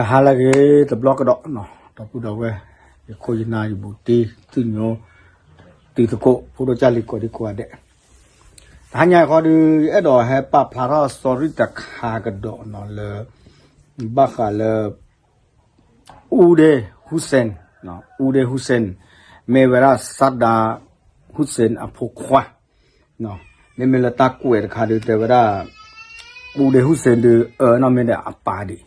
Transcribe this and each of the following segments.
ဟါလၢအဂ့ၤတဘျီကဒီးနီၤ, ဒီပုၢ်ဒီဝဲၢ်, ယခိၣ်ယနၢ်ယဘူးတံၢ် သုညိ တံၤသကိး ဖိဒိၣ်ကၢ်လံၤ ကိးဒံကိးဂၤဒဲး, တဟါညါအံၤဃီဒီး ယအဲၣ်ဒိးဟဲပာ်ဖျါထီၣ် story တခါကဒီးနီၤ လၢ ဘၣ်ဃးလၢ အူဒ့ၣ်ဟူစဲၣ်, အူဒ့ၣ်ဟူစဲၣ် မ့ၢ်ဝဲဒၣ် Saddam Hussein အဖိခွါ မ့မ့ၢ်လၢတၢ်ကွဲးတခါဒုး တဲဝဲဒၣ် အူဒ့ၣ်ဟူစဲၣ်ဒုး အၢနီၢ်မ့ၢ်ဒီးအပၢ်ဒံး,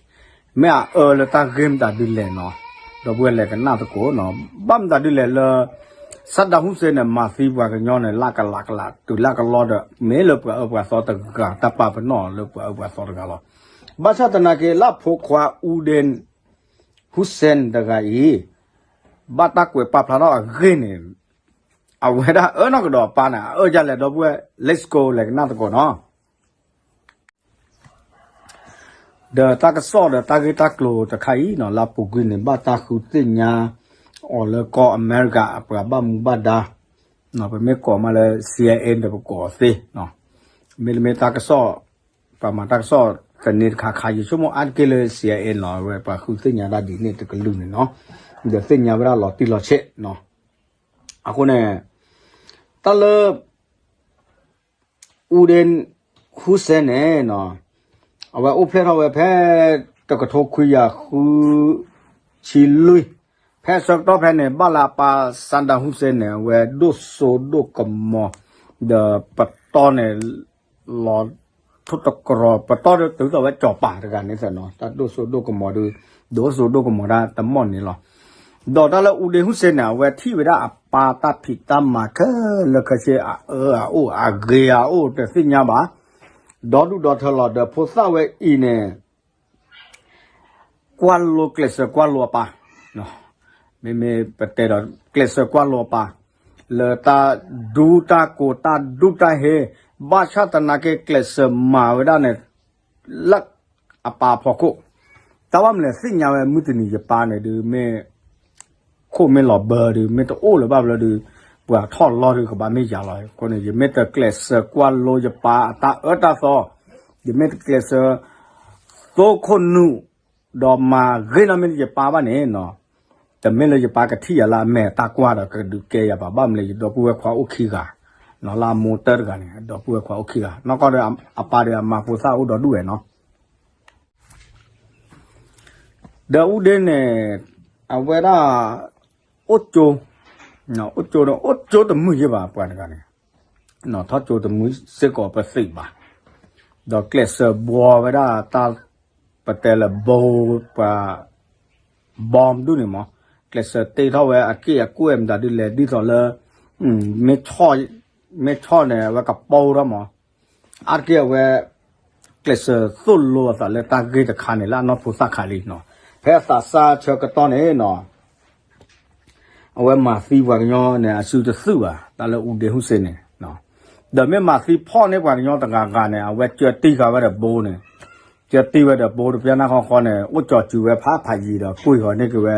မ့ၢ်အအၢလၢတၢ်ဂ့ၢ်မတၤဒုးလဲၣ်နီၤ, ဒီပုၢ်ဝဲၢ်လဲၤကနၣ်သကိးနီၤ, ဘၣ်မတၤဒုးလဲၣ်လၢ Saddam Hussein န့ၣ် မၤသံပှၤကညီန့ၣ် လၢကလးကလး တုၤလၢကလီဒီး မ့ၢ်လၢပှၤအၢပှၤသီတဂၤ တၢ်ပာ်ပနီၣ်လၢပှၤအၢပှၤသီတဂၤလီၤ. ဘၣ်ဆၣ်သနာ်က့ လၢအဖိခွါ အူဒ့ၣ်ဟူစဲၣ်တဂၤအံၤ ဘၣ်တၢ်ကွဲးပာ်ဖျါထီၣ်အဂ့ၢ်န့ၣ် အဝဲဒၣ်အၢနီၢ်ကဒီးအပၢ်န့ၣ် အအၢဒ်လဲၣ် ဒီပုၢ်ဝဲၢ် let's go လဲၤကနၣ်သကိးနီၤ. ဒီးတၢ်ကစီၣ်ဒီးတၢ်ဂ့ၢ်တၢ်ကျိၤတခါအံၤနီၤ လၢအပူၤကွံာ်န့ၣ် ဘၣ်တၢ်ဃုသ့ၣ်ညါအီၤလၢကီၢ်အမဲရကၤ အပှၤဘၣ်မူဘၣ်ဒါ, ပမ့ၢ်ကိးမးလၢ CIA ဒီးပကိးအီၤသ့, မ့တမ့ၢ်တၢ်ကစီၣ် ပှၤမၤတၢ်ကစီၣ်သန့တခါခါ ယဆိကမိၣ်အါတက့ၢ်လၢ CIA လီၤ အဝဲပှၤဃုသ့ၣ်ညါတၢ်ဒ်န့ၣ်တကလုာ်န့ၣ်နီၤ, ဒီးသ့ၣ်ညါဝဲဒၣ်လီၤတံၢ်လီၤဆဲးနီၤ. အဃိန့ၣ် တၢ်လၢ အူဒ့ၣ်ဟူစဲၣ်န့ၣ်နီၤ, အဝဲအိၣ်ဖျဲၣ်ထီၣ်ဝဲဖဲ တကထိခွံကယၤဃုဆံလွံၢ်, ဖဲအဆၢကတီၢ်ဖဲန့ၣ် ဘၣ်လၢအပၢ် Saddam Hussein န့ၣ် အဝဲဒိၣ်စိဒိၣ်ကမီၤ, ဒီးပတီၢ်န့ၣ် လီၤထိၣ်တကရီၤ ပတီၢ်ဒုးတုၤသိးဝဲစီၤပၤတဂၤန့ၣ်သ့ၣ်နီၤ, တၢ်ဒိၣ်စိဒိၣ်ကမီၤဒုး ဒိၣ်စိဒိၣ်ကမီၤဒၣ်တမီၢ်န့ၣ်လီၤ. ဒီးတၢ်လၢအူဒ့ၣ်ဟူစဲၣ်န့ၣ် အဝဲထံၣ်ဝဲဒၣ်အပၢ်တၢ်ဖံးတၢ်မၤခဲလၢာ်ခဲဆ့ အအၢအအိၣ်အဂ့ၤအအိၣ်တသ့ၣ်ညါဘၣ်, ဒီဒူၣ်ဒီထၢလီၤ ဒီးဖိသၣ်ဝဲအံၤန့ၣ် ကွၢ်လိကျဲးစၢးကွၢ်လိအပၢ်, မ့မ့ၢ်ပတဲဒီးကျဲးစၢးကွၢ်လိအပၢ် လၢတၢ်ဒူတၢ်ကိး တၢ်ဒူတၢ်ဟ့, ဘၣ်ဆၣ်သနာ်က့ကျဲးစၢးမၤဝဲဒၣ်န့ၣ် လၢအပၢ်အဖီခိၣ်, တၢ်ဘၣ်မနုၤလဲၣ်သ့ၣ်ညါဝဲ မုၢ်တနံၤယပၢ်န့ၣ်ဒုး မ့ၢ် ခိၣ်မ့ၢ်လီၤဘၢဒုး မ့ၢ်တအိၣ်လၢၤဘၣ်ဘျီဒုး ပှၤထီၣ်လီၤဒုးကဘၣ်မ့ၢ်ယၤလီၤ. အဃိန့ၣ် ယမ့ၢ်တကျဲးစၢးကွၢ်လိယပၢ်အတၢ်အၢတၢ်သီ, ယမ့ၢ်တကျဲးစၢး သိခိၣ်နူာ် ဒီးမၤဂ့ၤနီၢ်မ့ၢ်ယပၢ်ဘၣ်န့ၣ်နီၤ, တမ့ၢ်လၢယပၢ်ကထံၣ်ယၤလၢအမဲာ်တၢ်ကွၢ်ဒီးကဒုးကဲယၤဘၣ်, ဘၣ်မနုၤလဲၣ် ယဒီပုၢ်ဝဲၢ်ခွါအိၣ်ခံဂၤ, လၢအမိၢ်တၢၢ်တဂၤန့ၣ် ဒီပုၢ်ဝဲၢ်ခွါအိၣ်ခံဂၤ, နီၢ်ကီၢ်ဒီးအပၢ်ဒီးအမၤဖိသၣ်အိၣ်ဒီဒူၣ်ဝဲနီၤ. ဒီးအူဒ့ၣ်န့ၣ် အဝဲဒၣ် အိၣ်ကၠိ, အိၣ်ကၠိဒီး အိၣ်ကၠိတမုာ်ယ့ၢ်ဘၣ် ပှၤတဂၤန့ၣ်, ထီၣ်ကၠိတမုာ်စ့ၢ်ကီးပသ့ၣ်ဘၣ်, ဒီးကျဲးစၢးဘှီဝဲဒၣ်တၢ် ပတဲလၢ bomb ပှၤ bomb ဒူၣ်န့ၣ်မး, ကျဲးစၢးတ့ထီၣ်ဝဲအက့ၢ်အကွဲၢ်မတၤဒုးလဲၣ် ဒ်သိးလၢ မ့ၢ်ဆီၣ်န့ၣ် အဝဲကပိထီၣ်မး, အါတက့ၢ်အဝဲ ကျဲးစၢးသိၣ်လိအသးလၢတၢ်ဂ့ၢ်တခါန့ၣ် လၢအနီၢ်ဖိသၣ်ခါလံနီၤ, ဖဲအသးစၢ်ဆၢကတီၢ်န့ၣ်နီၤ အဝဲမၤသံပှၤကညီန့ၣ် အစုတသုးဘၣ် တၢ်လၢအူဒ့ၣ်ဟူစ့ၣ်န့ၣ်, ဒီးမ့ၢ်မၤသံဖီၣ်န့ၢ်ပှၤကညီတဂၤဂၤန့ၣ် အဝဲကၢတံၢ်ဃာ်ဝဲဒီးဘိန့ၣ်, ကၢတံၢ်ဝဲဒီးဘိတပျၢ်နၢ်ဃီဃီန့ၣ် အိၣ်ကၠီၤစူၤဝဲဖးဖးယံၤဒီး ကွံာ်ဃီၤန့ၢ်က့ၤဝဲ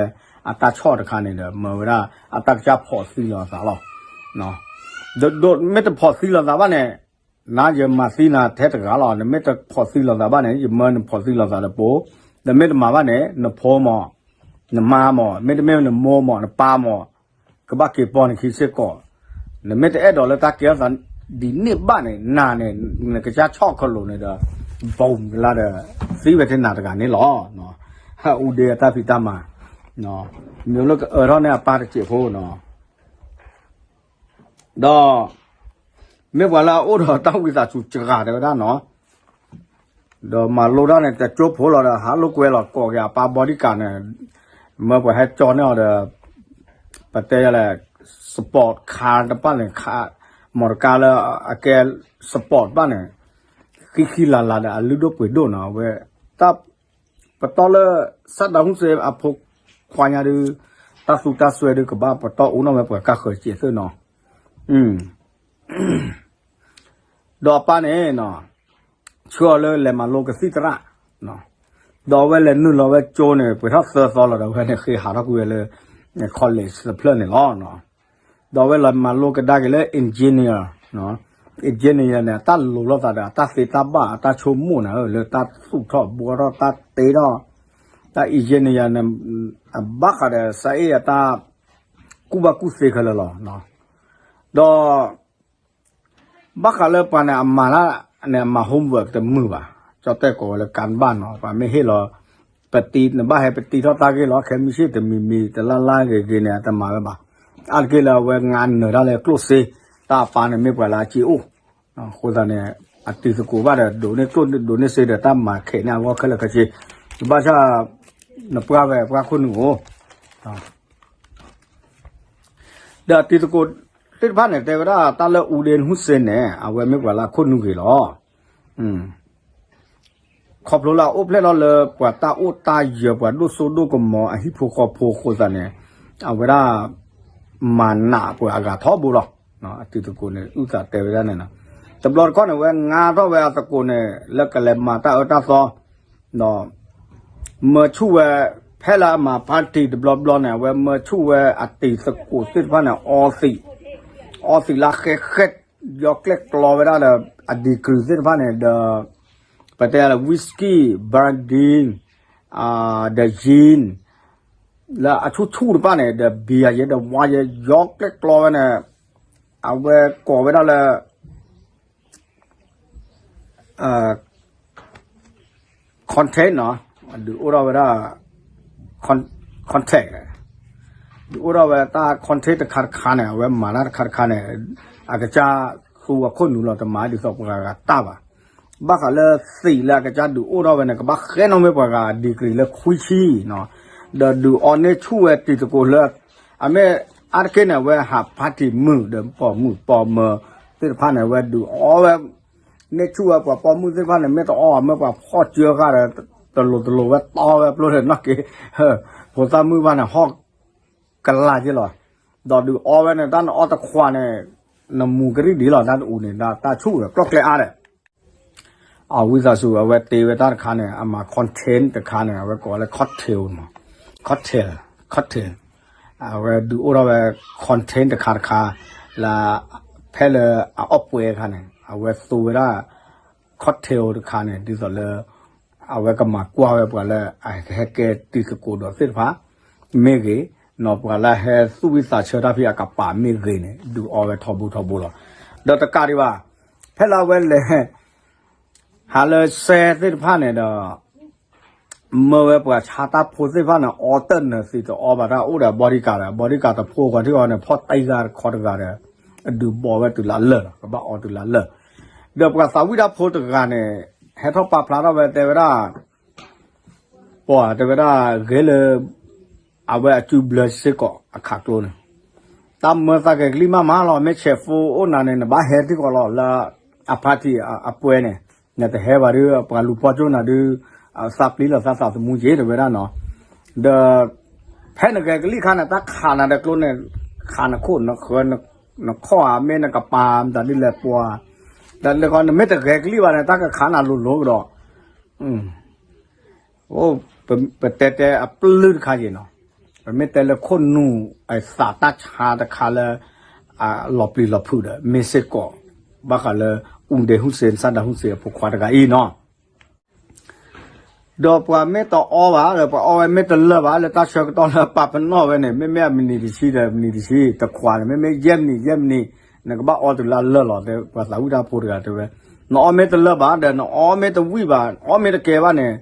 အတၢ်ဆီၣ်တခါန့ၣ်ဒီး မၢဝဲဒၣ်အတၢ်ကစၢ်ဖီၣ်သံလီၤအသးလီၤ. ဒီးမ့ၢ်တဖီၣ်သံလီၤသးဘၣ်န့ၣ် နၤယမၤသံနၤထဲတဂၤလီၤ, နမ့ၢ်တဖီၣ်သံလီၤသးဘၣ်န့ၣ် ယမၢနဖီၣ်သံလီၤသးဒီးဘိ, ဒီးမ့ၢ်တမၤဘၣ်န့ၣ် နဖိမး, နမါမး, မ့တမ့ၢ်နမိၢ်မး နပၢ်မး, ကဘၣ်က့ၤပိာ်နခံစ့ၢ်ကီး, နမ့ၢ်တအဲၣ်ဒိးလၢတၢ်ကဲထီၣ်သးဒ်န့ၣ်ဘၣ်န့ၣ် နၤန့ၣ် နကစၢ်ဆီၣ်ခလိာ်န့ၣ်ဒီး ဘိကလါဒီး သံဝဲထဲနၤတဂၤန့ၣ်လီၤ. အူဒ့ၣ်အတၢ်ဖံးတၢ်မၤ မ့ၢ်လၢကအၢထီၣ်န့ၢ်အပၢ်တစဲးဖိနီၤ ဒီး မ့ၢ်ပှၤလၢအအိၣ်ဒီးတၢ်ဝံသးစူၤစှၤတဲဝဲဒၣ်နီၤ, ဒီးမၤလိတၢ်န့ၣ် တကၠိဖိလီၤဒီး ဟးလိာ်ကွဲလီၤ ကိးက့ၤအပၢ် bodyguard န့ၣ်, မၢပှၤဟဲကၠီန့ၢ်အီၤဒီး ပတဲယလဲၣ် sport car တဖၣ်န့ၣ် မီၢ်တကါလၢအကဲ sport တဖၣ်န့ၣ် ဃံဃံလၤလၤဒီးအလုၢ်ဒိၣ်ပှ့ၤဒိၣ်နီၤ အဝဲ တၢ် ပတီၢ်လၢ Saddam Hussein အဖိခွါညါဒုး တၢ်သူတၢ်စွဲဒုးကဘၣ်ပတီၢ်အိၣ်နီၣ်ဝဲပှၤကၢ်ဃၢၤစဲးသ့ၣ်နီၤ, ဒီးအပၢ်န့ၣ် ဆှၢအီၤလၢလဲၤမၤလိကသံၣ်သရၣ်, ဒီးအဝဲလဲၤနုာ်လီၤဝဲကၠိန့ၣ် ပှဲၤထီၣ်သၢသီလီၤဒီး အဝဲန့ၣ်ဃ့ဟးထီၣ်ကွံာ်ဝဲလၢ college တဖျၢၣ်န့ၣ်လီၤ. ဒီးအဝဲလဲၤမၤလိကဒါက့ၤလၢ engineer, engineer န့ၣ် အတၢ်လိၤလိာ်သးဒီး အတၢ်သ့တၢ်ဘၣ် အတၢ်ဆိကမိၣ်န့ၣ် လၢတၢ်သူၣ်ထီၣ်ဘှီထီၣ် တၢ်တ့ထီၣ် တၢ် engineer န့ၣ် အဘၣ်ဃးဒီး စးအ့ၣ် အတၢ်ကူၣ်ဘၣ်ကူၣ်သ့ခဲလၢာ်လီၤ. ဒီး ဘၣ်ဃးလၢပှၤန့ၣ်အမၤလၢ န့ၣ်အမၤ homework တမုာ်ဘၣ်, ကၠီၣ်တဲၣ်ကိးဝဲလၢ ကၢဘၣ်နီၤ, ပှၤမ့ၢ်ဟ့ၣ်လီၤ ပတံ နဘၣ်ဟဲပတံထီၣ်တၢ်ဂ့ၢ်လီၤ, ခဲမုၢ်ဆ့ၣ်တမံၤမံၤ တလါလါဂ့ၤဂ့ၤန့ၣ် အတမၤဝဲဘၣ်. အါတက့ၢ်လၢအဝဲငါနၢၤတၢ်လၢကျိၣ်စ့, တၢ်အပၢ်န့ၣ်မ့ၢ်ပှၤလၢအစ့အိၣ်, အဃိသတးန့ၣ် အတံၤသကိးဘၣ်ဒီး ဒိးန့ၢ်ကျိၣ်ဒိးန့ၢ်စ့ဒီး တၢ်မၤခဲးန့ၢ်အဂီၢ်ခဲလၢာ်ခဲဆ့, ဘၣ်ဆၣ် နပှၢ်ဝဲပှၢ်ခိၣ်နူာ်အိၣ် ဒီးအတံၤသကိးသ့ၣ်တဖၣ်န့ၣ် တဲဝဲဒၣ်တၢ်လၢ အူဒ့ဟူစ့န့ၣ် အဝဲမ့ၢ်ပှၤလၢအခိၣ်နူာ်ဂ့ၤလီၤ. ခီဖျိလၢအအိၣ်ဖျဲၣ်ထီၣ်လၢပှၤတၢ်အိၣ်တၢ်ယၢၤ ပှၤဒိၣ်စိဒိၣ်ကမီၤအဟံၣ်ဖိဃီဖိအဃိသတးန့ၣ် အဝဲဒၣ် မၤနးပှၤအဂၤထီဘိလီၤ. အတံၤသကိးန့ၣ် အုၣ်သးတဲဝဲဒၣ်န့ၣ်လီၤ. တဘျီတခီၣ်န့ၣ် ဝဲငါထီၣ်ဝဲအသကိးန့ၣ် လၢကလဲၤမၤတၢ်အၢတၢ်သီ ဒီး မၢဆူၣ်ဝဲ ဖဲလၢအမၤ party တဘျီဘျီန့ၣ် အဝဲမၢဆူၣ်ဝဲအတံၤသကိးသ့ၣ်တဖၣ်န့ၣ် အီသံး, အီသံးလၢဃဲဃဲ ယီကျဲၣ်ကျီဝဲဒၣ်ဒီး အ degree သ့ၣ်တဖၣ်န့ၣ် ဒီး ပတဲလၢ whisky, brandy, ဒီး gin လၢအဆူၣ်ဆူၣ်တဖၣ်န့ၣ် ဒီး beer ယဲဒီး wine ယဲ ယီကျဲၣ်ကျီဝဲန့ၣ် အဝဲကိးဝဲဒၣ်လၢ container နီၤ, ဒုးအိၣ်ထီၣ်ဝဲဒၣ် container ဒုးအိၣ်ထီၣ်ဝဲတၢ် container တခါတခါန့ၣ် အဝဲမၤတၢ်တခါတခါန့ၣ် အကစၢ်သူအခိၣ်နူာ်လီၤ တမၤဒ်သိးပှၤဂၤတၢ်ဘၣ်. ဘၣ်ဃးလၢသံးလၢအကစၢ်ဒုးအိၣ်ထီၣ်ဝဲန့ၣ် ကဘၣ်ဃဲနီၣ်မ့ၢ်ပှၤဂၤ degree လၢခွံဆံနီၤ, ဒီးဒုးအီန့ၢ်ဆူၣ်ဝဲတံၤသကိးလၢ အမ့ၢ်အါတက့ၢ်န့ၣ် အဝဲဟး party မုာ်ဒီးပိာ်မုၣ်ပိာ်မၢၤသ့ၣ်တဖၣ်န့ၣ် အဝဲဒုးအီဝဲ န့ၢ်ဆူၣ်ဝဲပှၤပိာ်မုၣ်သ့ၣ်တဖၣ်န့ၣ် မ့ၢ်တအီဘၣ် မ့ၢ်ပှၤဖီၣ်စၢဃာ်ဒီး တလိၤတလိၤဝဲတီဝဲပျိလၢနီၢ်က့ၤ ဖိသၣ်မုၣ်ဘၣ်န့ၣ် ဟီၣ်ကလၢ်က့လီၤ. ဒီးဒုးအီဝဲန့ၣ် တၢ်နအီတခွးန့ၣ် နမူၤကရံၣ်ဒံးလီၤ တၢ်တအူးန့ၣ် တၢ်ဆူၣ်ဝဲကျီၢ်ကျဲအါဒီး အဝံသးစူၤ အဝဲတ့ဝဲတၢ်တခါန့ၣ် အမၤ container တခါန့ၣ် အဝဲကိးလၢ cocktail မး cocktail cocktail အဝဲဒုးအိၣ်ထီၣ်ဝဲ container တခါတခါ လၢ ဖဲလၢအအီၣ်ပှဲၤအခါန့ၣ် အဝဲသူဝဲဒၣ် cocktail တခါန့ၣ် ဒ်သိးလၢ အဝဲကမၤကွၢ်ဝဲပှၤလၢ အဟဲကဲတံၤသကိးဒီးသ့ၣ်တဖၣ် မ့ၢ်ဂ့ၤ, နီၢ်ပှၤလၢဟဲသူၣ်ဝံသးဆၢတၢ်ဖံးအကပၤမ့ၢ်ဂ့ၤန့ၣ် ဒုးအီဝဲထီဘိထီဘိလီၤ. ဒီးတကးဒံးဘၣ် ဖဲလၢအဝဲလဲၤ ဟးလၢစဲသ့ၣ်တဖၣ်န့ၣ်ဒီး မၢဝဲပှၤဆါတၢ်ဖိသ့ၣ်တဖၣ်န့ၣ် အီတၢ်နၢၤသံးတအီဘၣ် တၢ်အိၣ်ဒီး bodyguard ဒီး bodyguard တဖိခွါထံၣ်အီၤန့ၣ် ဖီၣ်တံၢ်ဂၤတခီတဂၤဒီး အဒုးဘီဝဲတုၤလၢအလၢာ်လီၤ ကဘၣ်အီတုၤလၢအလၢာ်. ဒီးပှၤသးဝံၣ်တၢ်ဖိတဂၤန့ၣ် ဟဲထီၣ်ပာ်ဖျါထီၣ်ဝဲတဲဝဲဒၣ် ပှၤတဲဝဲဒၣ်ဂ့ၤလၢ အဝဲအစုဘျၢစ့ၢ်ကီးအခးကျိန့ၣ် တၢ်မၢသးဂဲၤကလံၣ်မးမးလီၤ မ့ၢ်ဆဲးဖိအိၣ်နၤန့ၣ် နဘၣ်ဟဲထံကီးလီၤလၢ အ party အပှဲၤန့ၣ် နတဟဲဘၣ်ဒီး ပှၤလူၤပိာ်ကၠိနၤဒီး သးပျံၤလီၤသးသးသမူက့ၤတဲဝဲဒၣ်နီၤ. ဒီး ဖဲနဂဲၤကလံၣ်ခါန့ၣ် တၢ်ခးနၤဒီးကျိန့ၣ် ခးနခိၣ်နဃၢၤ နခီၣ်ဧါ မ့ၢ်နကပၤ မတၤဒ်လဲၣ်ပှၤ ဒီးလၢခီ နမ့ၢ်တဂဲၤကလံၣ်ဘၣ်န့ၣ် တၢ်ကခးနၤလိၤလိၤကဒီး အိ ပတဲတဲအပျုၢ်တခါယံၤနီၤ, ပမ့ၢ်တဲလၢခိၣ်နူာ်အသးတၢ်ဆါတခါလၢ အလီၤပျံၤလီၤဖုးဒီး မ့ၢ်စ့ၢ်ကီး ဘၣ်ဃးလၢ အူဒ့ဟူစ့ စၢ်ဒၤဟူစ့ အဖိခွါတဂၤအံၤနီၤ. ဒီးပှၤမ့ၢ်တအီဘၣ် ဒီးပှၤအီဝဲမ့ၢ်တလၢာ်ဘၣ် လၢတၢ်ဆၢကတီၢ်လၢပာ်ပနီၣ်ဝဲန့ၣ် မ့မ့ၢ်အမံးနံးတဆံဒီး မံးနံးတဆံ တခွးန့ၣ် မ့မ့ၢ်ယဲၢ်မံးနံး ယဲၢ်မံးနံး နကဘၣ်အီတုၤလၢအလၢာ်လီၤ တဲပှၤသးဝံၣ်တၢ်ဖိတဂၤတဲဝဲ နအီမ့ၢ်တလၢာ်ဘၣ် ဒီးနအီမ့ၢ်တဝံၣ်ဘၣ် အီမ့ၢ်တကဲဘၣ်န့ၣ်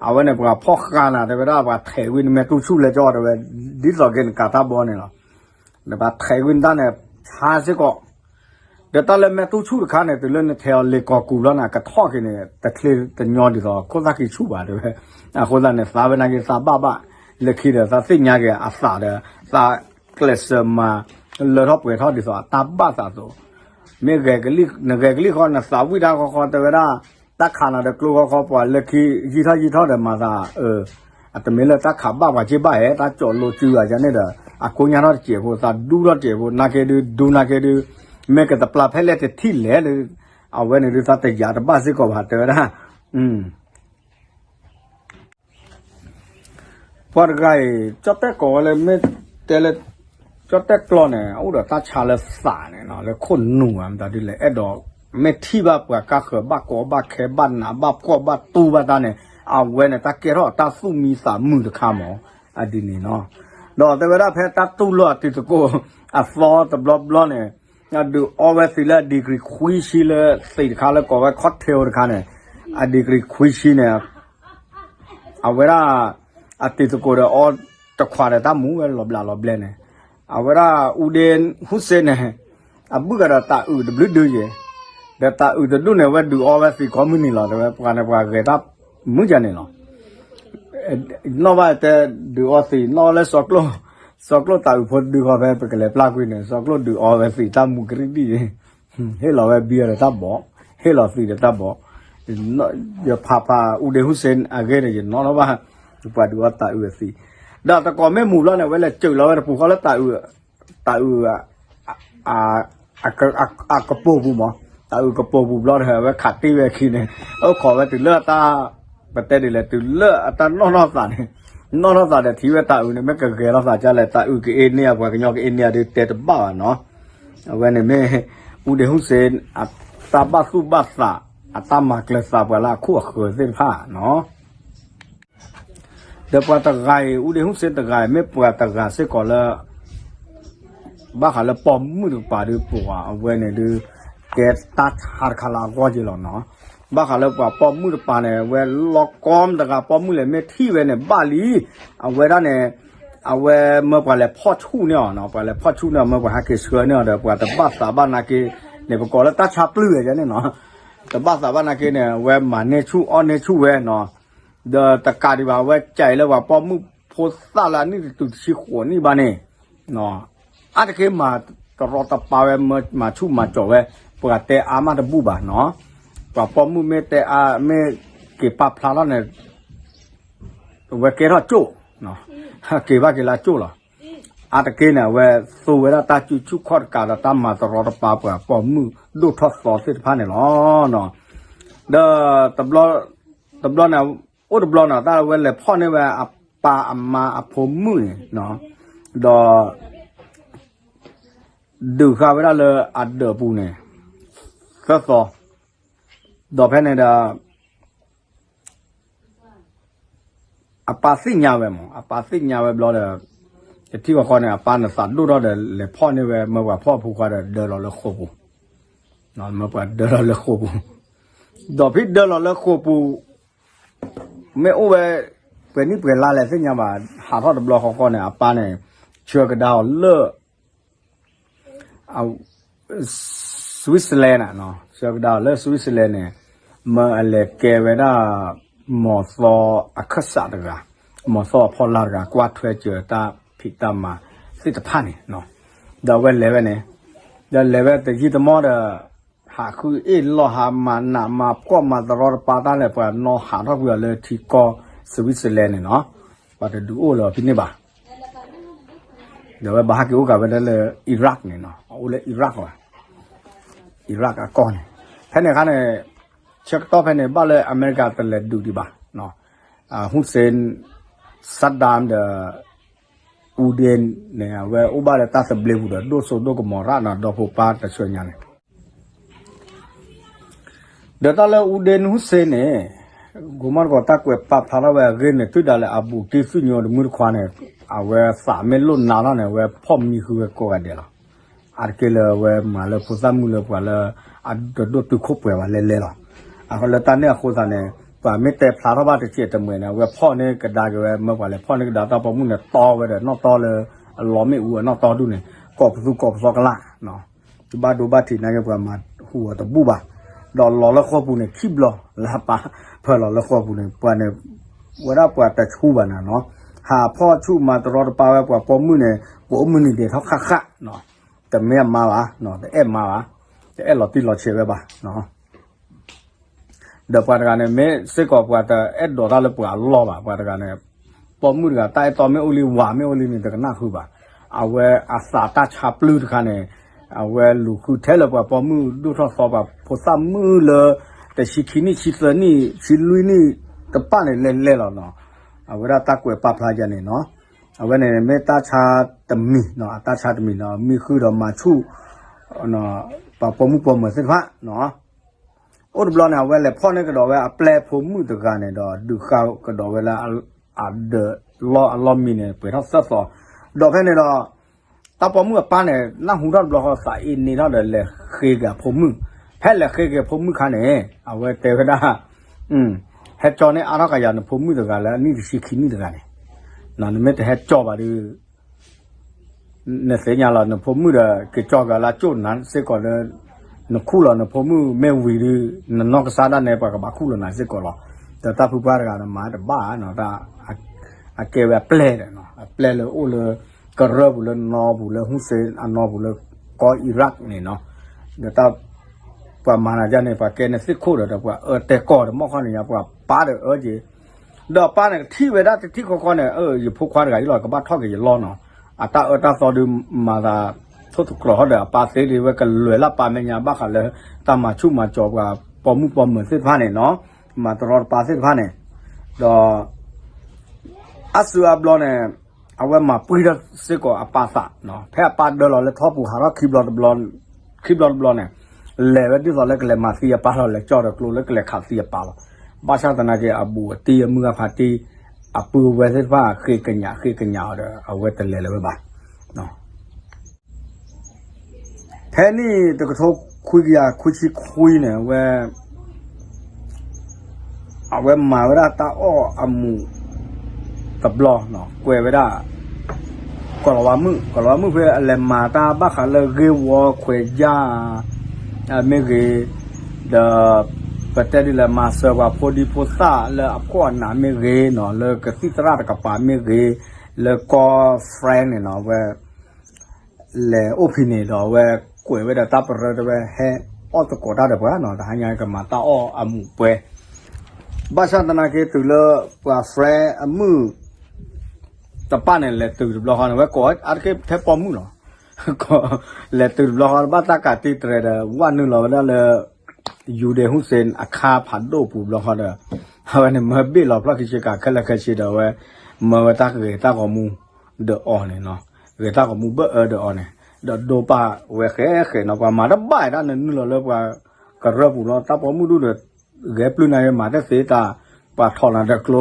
အဝဲန့ၣ်ပှၤဖီၣ်ဃာ်နၤတဲဝဲဒၣ် ပှၤထဲးဝံၣ်နမဲာ်တူၢ်ဆူၣ်လဲၤကၠီတဲဝဲ ဒ်သိးက့ၤနကၤတၢ်ဘီန့ၣ်လီၤ. ဒီးပှၤထဲးဝံၣ်နတၢ်န့ၣ် ဆါစ့ၢ်ကီး ဒီးတၢ်လၢမဲာ်တူၢ်ဆူၣ်တခါန့ၣ် တုၤလၢနထဲးအီၤလ့ၤကီၤကူၤလီၤန့ၣ် ကထီၣ်က့ၤန့ၣ် တချ့တညီဒ်သိး ခိၣ်သၣ်ခံဆူၣ်ဘၣ်တဲဝဲ အဃိသတးန့ၣ် သးဝဲနာ်က့ၤသးဘၣ်ဘၣ် လၢခံဒီး သးသ့ၣ်ညါက့ၤအသးဒီး သးကျဲးစၢးမၤ လၢထီၣ်ပှဲၤထီၣ်ဒ်သိးအတၢ်ဘၣ်သးအသိး မ့ၢ်ဂဲၤကလံၣ် နဂဲၤကလံၣ်ဃီ နသးဝံၣ်တၢ်ဃီဃီတဲဝဲဒၣ် တၢ်ခးနၤဒီးကျိဃီဃီ ပှၤလၢခံ ယံာ်ထီၣ်ယံာ်ထီၣ်ဒီးမၤသး အတမ့ၢ်လၢတၢ်ခးဘၣ်ပှၤက့ဘၣ်ဧဲ တၢ်ကၠီးလိကၠူဂၤယါန့ၣ်ဒီး အကိညါထီၣ်တစဲးဖိ သးဒူထီၣ်တစဲးဖိ နာ်က့ဒု ဒူနာ်က့ဒု မ့ၢ်ကတပျၢ်ဖဲလဲၣ်တထံၣ်လဲၣ်လၢ အဝဲန့ၣ်ဒု သးတယာ်တဘၣ်စ့ၢ်ကီးဘၣ် တဲဝဲဒၣ် ပှၤတဂၤအံၤ ကၠီၣ်တဲၣ်ကိးဝဲလၢ မ့ၢ်တဲလၢ ကၠီၣ်တဲၣ်ကျီၢ်န့ၣ် အိၣ်ဒီးတၢ်ဆါလၢသးန့ၣ် လၢခိၣ်နူာ်ဧါ မတၤဒ်လဲၣ် အဲၣ်ဒိး မ့ၢ်ထံၣ်ဘၣ်ပှၤကါဃၢၤဘၣ်ကီဘၣ်ခဲဘၣ်နးဘၣ်ဖှီၣ်ဘၣ်တူၢ်ဘၣ်တၢ်န့ၣ် အဝဲန့ၣ်တၢ်ကဲထီၣ်တၢ်သူၣ်မံသးမုာ်တခါမး, အဒ်န့ၣ်နီၤ. ဒီးတဲဝဲဒၣ်ဖဲတၢ်တူၢ်လိာ်အတံၤသကိးအသီတဘျီဘျီန့ၣ်, ဒုးအီဝဲသံးလၢအ degree ခွံဆံလၢသံးတခါလၢကိးဝဲ cocktail တခါန့ၣ်, အ degree ခွံဆံန့ၣ် အဝဲဒၣ် အတံၤသကိးဒီးအီတခွးဒီးတၢ်မူဝဲလီၤဘျးလီၤဘျဲန့ၣ်, အဝဲဒၣ်အူဒ့ဟူစ့န့ၣ် အဘုၣ်ကဒီးတၤအုးတဘျုးဒုယဲၢ်, ဒီးတၤအုးတဒူၣ်န့ၣ် အဝဲဒုးအီဝဲသံးကိးမုၢ်နံၤလီၤ. တဲဝဲပှၤန့ၣ်ပှၤဂဲၤတၢ်မုာ်ယဲၢ်န့ၣ်လီၤ. နီၣ်ဘၣ်တဲဒုးအီသံး နီၣ်လၢစီၤကျိၣ်, စီၤကျိၣ်တၤအုးဖိတဒုဃီ ဖဲပကလဲၤပျၢ်ကွံာ်န့ၣ် စီၤကျိၣ်ဒုးအီဝဲသံးတၢ်မူကရံၣ်ဒံၣ် ဟ့ၣ်လီၤဝဲဘံဒီးတၢ်ဘီး, ဟ့ၣ်လီၤသံးဒီးတၢ်ဘီး, ယဖးဖးအူဒ့ဟူစ့အဂ့ၢ်န့ၣ် ယနီၣ်ထီၣ်ဘၣ် ပှၤဒုးအီတၤအုးအသံး, ဒီးတကိးမ့ၢ်မူၤဘျီန့ၣ် အဝဲလဲၤစၢးလီၤဝဲတပူၤဃီလၢတၤအုး တၤအုး အကပိာ်ပူၤမး, တၤအုးကပိာ်ပူၤဘျီဒီး အဝဲခးတ့ၢ်ဝဲအခံန့ၣ်, အိၣ်ခိးဝဲတုၤလၢတၢ်, ပတဲဒ်လဲၣ် တုၤလၢအတၢ်နီၣ်ထီၣ်သးန့ၣ်, နီၣ်ထီၣ်သးဒီးထံၣ်ဝဲတၤအုးန့ၣ် မ့ၢ်ကဂဲၤထီၣ်သးဒ်လဲၣ်, တၤအုးကအ့န့ၢ်အပှၤကညီကအ့န့ၢ်အဒုးတဲတဘၣ်ဘၣ်နီၤ. အဝဲန့ၣ်မ့ၢ် အူဒ့ဟူစ့ အတၢ်ဘၣ်သူၣ်ဘၣ်သး အတၢ်မၤကျၢၤသးပှၤလၢအခိၣ်အဃၢၤသ့ၣ်တဖၣ်နီၤ. ဒီးပှၤတဂၤအံၤ အူဒ့ဟူစ့တဂၤအံၤ မ့ၢ်ပှၤတဂၤစ့ၢ်ကီးလၢ ဘၣ်ဃးလၢပိာ်မုၣ်တကပၤဒုး ပှၤအဝဲန့ၣ်ဒုး ကဲတၢ်ဆါတခါလၢအဂီၢ်က့လီၤနီၤ. ဘၣ်ဃးလၢပှၤပိာ်မုၣ်တကပၤန့ၣ် အဝဲလီၤကီမတဂၤပိာ်မုၣ်လဲၣ် မ့ၢ်ထံၣ်ဝဲန့ၣ် ဘၣ်လံ, အဝဲဒၣ်န့ၣ် အဝဲမၢပှၤလဲၤဖီၣ်ဆူၣ်န့ၢ်အီၤနီၤ, ပှၤလဲၤဖီၣ်ဆူၣ်န့ၢ်အီၤ မၢပှၤဟဲက့ၤဆှၢန့ၢ်အီၤဒီး ပှၤတဘၣ်သးဘၣ်နာ်က့န့ၣ် ပကိးလၢတၢ်ဆါပျုၢ်ဝဲန့ၣ်နီၤ. တဘၣ်သးဘၣ်နာ်က့န့ၣ် အဝဲမၤန့ၢ်ဆူၣ်အီၣ်န့ၢ်ဆူၣ်ဝဲနီၤ. ဒီးတကးဒံးဘၣ် အဝဲကဲအံၤလၢပှၤပိာ်မုၣ်ဖိသၣ်လၢအနံၣ်တတုၤတဆံဃိးနံၣ်ဘၣ်န့ၣ် အါတက့ၢ်မၤတရီတပါဝဲ မၤဆူၣ်မၤကၠီးဝဲ, ပှၤတဲအါမးတဘူၣ်ဘၣ်နီၤ. ပှၤပိာ်မုၣ်မ့ၢ်တဲအါ မ့ၢ်က့ၤပာ်ဖျါထီၣ်န့ၣ် အဝဲကဲထီၣ်ကၠိၣ်, က့ၤဘၣ်က့ၤလၢကၠိၣ်လီၤ. အါတက့ၢ်န့ၣ် အဝဲသူဝဲဒၣ်တၢ်စုဆူၣ်ခီၣ်တကးဒီး တၢ်မၤတရီတပါပှၤပိာ်မုၣ်ဒိၣ်ထီၣ်သီသ့ၣ်တဖၣ်န့ၣ်လီၤ. ဒီး တဘျီန့ၣ် အိၣ်တဘျီန့ၣ် တၢ်ဝဲလဲၤဖီၣ်န့ၢ်ဝဲအပၢ်အမါအဖိမုၣ်န့ၣ်, ဒီး ဒုးဃာ်ဝဲဒၣ်လၢအဒၢးပူၤန့ၣ် သၢသီ, ဒီးဖဲန့ၣ်ဒီး အပၢ်သ့ၣ်ညါဝဲမး, အပၢ်သ့ၣ်ညါဝဲဘျီဒီး တထံၣ်ဃီဃီန့ၣ် အပၢ်န့ၣ်သးဒိၣ်ထီၣ်ဒီး လဲၤဖီၣ်န့ၢ်ဝဲ မၢပှၤဖီၣ်ဖိခွါဒီး ဒၢလီၤလၢဃိာ်ပူၤ, မၢပှၤဒၢလီၤလၢဃိာ်ပူၤ, ဒီးဖဲဒၢလီၤလၢဃိာ်ပူၤ မ့ၢ်အိၣ်ဝဲ ပှဲၤနံၣ်ပှဲၤလါလဲၣ်သ့ၣ်ညါဘၣ်, ဟးထီၣ်တဘျီဃီဃီန့ၣ် အပၢ်န့ၣ် ဆှၢကဒါအီၤလၢ Switzerland န့ၣ်, ဆှၢကဒါအီၤလၢ Switzerland န့ၣ် မၢအလဲၤကဲဝဲဒၣ် မီၤသီအခၢၣ်စးတဂၤ, မီၤသီအဖီလာ်တဂၤ ကွၢ်ထွဲစၢၤတၢ်ဖံးတၢ်မၤသ့ၣ်တဖၣ်န့ၣ်, ဒီးအဝဲလဲၤဝဲန့ၣ်, ဒီးလဲၤဝဲတယံာ်တမီၢ်ဒီး ဟးဃုအ့ၣ်လိာ်ဟးမၤနးမၤဖှီၣ်မၤတရီတပါတၢ်လဲၣ် ပှၤနီၢ်ဟးထီၣ်ကွံာ်အီၤလၢထံကီၢ် Switzerland န့ၣ်နီၤ, ပှၤတဒုးအိၣ်လၢၤဖဲန့ၣ်ဘၣ်. ဒီးဝဲဘၣ်ဟဲက့ၤအိၣ်ကးဝဲဒၣ်လၢ Iraq န့ၣ်နီၤ, အအိၣ်လၢ Iraq လီၤ, Iraq အကီၢ်န့ၣ်, ဖဲန့ၣ်အခါန့ၣ် ဆၢကတီၢ်ဖဲန့ၣ် ဘၣ်လၢအမဲရကၤတလဲၤဒုးဒံးဘၣ်, Hussein Saddam ဒီး Uden န့ၣ် အဝဲအိၣ်ဘၣ်လၢတၢ်သဘျ့ပူၤဒီး ဒိၣ်စိဒိၣ်ကမီၤရၣ်နီၤ, ဒီဖိပၢ်တဆၢညါန့ၣ် ဒီးတၢ်လၢ Uden Hussein န့ၣ် ကိးမီၢ်တကိးတၢ်ကွဲးပာ်ဖျါထီၣ်ဝဲအဂ့ၢ်န့ၣ် တုၤဒၣ်လဲာ်အဘူးတံၢ်သုးညိတမုၢ်တခွါန့ၣ် အဝဲသးမ့ၢ်လိၣ်နါထီၣ်န့ၣ် အဝဲဖီၣ်မံဃုာ်ဝဲကိးဂၤဒဲးလီၤ. အါတက့ၢ်လၢအဝဲမၤလၢဖိသၣ်မုၣ်လၢပှၤလၢအတဒိၣ်တုာ်ခိၣ်ပှဲၤဘၣ်လဲၤလဲၤလီၤ. အဃိလၢတၢ်န့ၣ်အဃိသတးန့ၣ် ပှၤမ့ၢ်တဲဖျါထီၣ်ဘၣ်တစဲးတမှဲၤန့ၣ် အဝဲဖီၣ်န့ၢ်ကဒါက့ၤဝဲ မၢပှၤလဲၤဖီၣ်န့ၢ်ကဒါတၢ်ပိာ်မုၣ်န့ၣ် တီဝဲဒီးနီၣ်တီလၢ အလီမ့ၣ်အူအနီၣ်တီဒူၣ်န့ၣ် ကိးပသူကိးပသီကလာ် ဘၣ်ဒိဘၣ်ထံးနာ်က့ ပှၤမၤဟူးအီၤတဘူၣ်ဘၣ်, ဒီးလီၤလၢဃိာ်ပူၤန့ၣ် ခံဘျီ လၢအပၢ်ဖၢလီၤလၢဃိာ်ပူၤန့ၣ် ပှၤန့ၣ် ဝဲဒၣ်ပှၤတဆူၣ်ဘၣ်န့ၣ်နီၤ, ဟးဖီၣ်ဆူၣ်မၤတရီတပါဝဲပှၤပိာ်မုၣ်န့ၣ် ကိးမုၢ်နံၤဒဲးထီၣ်ဃၣ်ဃၣ်, တမ့ၢ်အမါဘၣ်, တအဲၣ်မါဘၣ်, တအဲၣ်လီၤတံၢ်လီၤဆဲးဝဲဘၣ် ဒီးပှၤတဂၤန့ၣ် မ့ၢ်စ့ၢ်ကီးပှၤတအဲၣ်ဒိးတၢ်လၢပှၤအလီၢ်ဘၣ်, ပှၤတဂၤန့ၣ် ပိာ်မုၣ်တဂၤ တၢ်အဲၣ်တီမ့ၢ်အိၣ်လံ ဝၤမ့ၢ်အိၣ်လံန့ၣ် တကနၣ်ဃုာ်ဘၣ်. အဝဲအသးတၢ်ဆါပျုၢ်တခါန့ၣ် အဝဲလူၤဃုထဲလၢပှၤပိာ်မုၣ်ဒိၣ်ထီၣ်သီ ပှၤဖိသၣ်မုၣ်လၢ တဆံခံနံၣ် ဆံသၢနံၣ် ဆံလွံၢ်နံၣ်တဖၣ်န့ၣ် လဲၤလဲၤလီၤနီၤ. အဝဲဒၣ်တၢ်ကွဲးပာ်ဖျါယၤန့ၣ်နီၤ, အဝဲန့ၣ်မ့ၢ်တၢ်ဆါတမံၤနီၤ, အတၢ်ဆါတမံၤနီၤ, မံဃုာ်ဒီးမၤဆူၣ် ပှၤပိာ်မုၣ်ပိာ်မၢၤသ့ၣ်တဖၣ်နီၤ. အိၣ်တဘျီန့ၣ် အဝဲလဲၤဖီၣ်န့ၢ်ကဒီးဝဲအပျဲၢ်ဖိမုၣ်တဂၤန့ၣ်ဒီး ဒုးဃာ်ကဒီးဝဲလၢအဒၢးလီၢ်အလီၢ်မံန့ၣ် ပှဲၤထီၣ်သၢသီ, ဒီးဖဲန့ၣ်ဒီး တၢ်ပိာ်မုၣ်အပၢ်န့ၣ် နၢ်ဟူထီၣ်တဘျီဃီသးအ့န့ထီၣ်ဒီးလဲၤဃ့က့ၤအဖိမုၣ်, ဖဲလဲၤဃ့က့ၤအဖိမုၣ်ခါန့ၣ် အဝဲတဲဝဲဒၣ် ဟဲကၠီန့ၢ်အါထီၣ်ကယၤ နဖိမုၣ်တဂၤလၢအနံၣ်တဆံခံနံၣ်တဂၤန့ၣ်, နမ့ၢ်တဟဲကၠီဘၣ်ဒီး နသ့ၣ်ညါလီၤ နဖိမုၣ်ဒီး က့ၤကၠီက့ၤလၢကၠိၣ်နၤစ့ၢ်ကီးလၢ နခူၣ်လီၤနဖိမုၣ်မ့ၢ်ဝံၤဒီး နနီၢ်ကစၢ်ဒၣ်နဲ ပှၤကဘၣ်ခူၣ်လီၤနၤစ့ၢ်ကီးလီၤ. ဒီးတၢ်ဖုပှၢ်တဂၤန့ၣ် မၤတဘၣ်နီၤ, အကဲဝဲအပျဲၢ်ဒီး အပျဲၢ်လၢအိၣ်လၢ ကရၢၢ်ပူၤလၢနီပူၤလၢ ဟူစ့အနီပူၤလၢ ကီၢ်အံရၣ်န့ၣ်နီၤ, ဒီးတၢ် ပှၤမၤနၤဒ်န့ၣ် ပှၤကဲန့ၢ်သ့ၣ်ခိၣ်ဒီး ဒီးပှၤအၢတဲကီၢ်ဒီး မီၢ်ခီန့ၣ်ညါ ပှၤပၢ်ဒီးအၢက့ၤ, ဒီးပၢ်န့ၣ် ထံၣ်ဝဲဒၣ်တထံၣ်ဃီဃီန့ၣ် ယဖိခွါတဂၤအံၤလီၤ ကဘၣ်ထီၣ်က့ၤယလီၢ်နီၤ, အတၢ်အၢတၢ်သီဒုးမၤသး ထိၣ်သတြီၤဟီဒီး အပၢ်သ့ဒ်ဝဲကလဲၤလၢပၢ်မဲာ်ညါ ဘၣ်ဃးလၢ တၢ်မၤဆူၣ်မၤစီၤပှၤပိာ်မုၣ်ပိာ်မၢၤသ့ၣ်တဖၣ်န့ၣ်နီၤ, မၤတရီတပါသ့ၣ်တဖၣ်န့ၣ်, ဒီး အါစုအါဘျီန့ၣ် အဝဲမၤပှံၢ်ထီၣ်စ့ၢ်ကီးအပၢ်သးနီၤ, ဖဲအပၢ်ဒၢလီၤလၢထီပူၤ ဟးထီၣ်ခံဘျီတဘျီ, ခံဘျီတဘျီန့ၣ် လဲၤဝဲဒ်သိးလၢကလဲၤမၤသံအပၢ်လီၤ, လဲၤကၠီဒီးကျိလၢကလဲၤခးသံအပၢ်လီၤ. ဘၣ်ဆၣ်သနာ်က့ အဘူးအတံၢ်အမုၢ်အဖးတံၢ် အပုၢ်အဝဲၢ်သ့ၣ်တဖၣ် ဃ့ကညးဃ့ကညးအီၤဒီး အဝဲတလဲၤလၢၤဝဲဘၣ်. ဖဲနံၣ်တကထိခွံကယၤခွံဆံခွံန့ၣ် အဝဲ အဝဲမၤဝဲဒၣ်တၢ်အီၣ်အမူးတဘျီ, ကွဲးဝဲဒၣ် ကီၤလၤဝါမုၣ်, ကီၤလၤဝါမုၣ်ဖဲအလဲၤမၤတၢ်ဘၣ်ဃးလၢဂ့ၢ်ဝီခွဲးယာ် မ့ၢ်ဂ့ၤ, ဒီး ပတဲဒ်လဲၣ် မၤစၢၤပှၤဖိဒံဖိသၣ်လၢအဖှီၣ်အနးမ့ၢ်ဂ့ၤနီၤ, လၢကသံၣ်သရၣ်တကပၤမ့ၢ်ဂ့ၤ, လၢကီၢ် France န့ၣ်နီၤ, အဝဲ လဲၤအိၣ်ဖဲန့ၣ်ဒီး အဝဲကွဲးဝဲဒီးတၢ်ပရၢတဝဲ ဟဲအီၣ်သကိးတၢ်ဒီးပှၤနီၤ, တဟါညါကမၤတၢ်အီၣ်အမူးပွဲ, ဘၣ်ဆၣ်သနာ်က့တုၤလၢပှၤ France အမုၣ်တပၣ်န့ၣ် လဲၤတုၤတဘျီဃီန့ၣ် ဝဲကိးအါတက့ၢ်ထဲပိာ်မုၣ်လီၤ. လဲၤတုၤတဘျီဃီ ဘၣ်တၢ်ကးတံၢ်တြဲၤဒီး ဝဲနုာ်လီၤဝဲဒၣ်လၢ ယူဒဲဟူစ့အခါဖးဒိၣ်ပူၤဘျီဃီဒီး အဝဲန့ၣ် မၢဘ့ၣ်လီၤဖျီၣ်ခံဆ့ကၤခဲလၢာ်ခဲဆ့ဒီး အဝဲ မၢဝဲတၢ်ဂဲၤတၢ်ဂီၤမူဒီးအီၤန့ၣ်နီၤ, ဂဲၤတၢ်ဂီၤမူဘၣ်အၢဒီးအီၤန့ၣ်, ဒီးဒိပာ်ဝဲဃဲဃဲနီၤ, ပှၤမၤတဘၣ်ဒၣ်န့ၣ် နုာ်လီၤလၢပှၤကရၢၢ်ပူၤလီၤ, တၢ်ပိာ်မုၣ်ဒူၣ်ဒီး ဂဲၤပျုၢ်နၤယမၤတသ့တၢ်, ပှၤထီၣ်နၤဒီးကျိ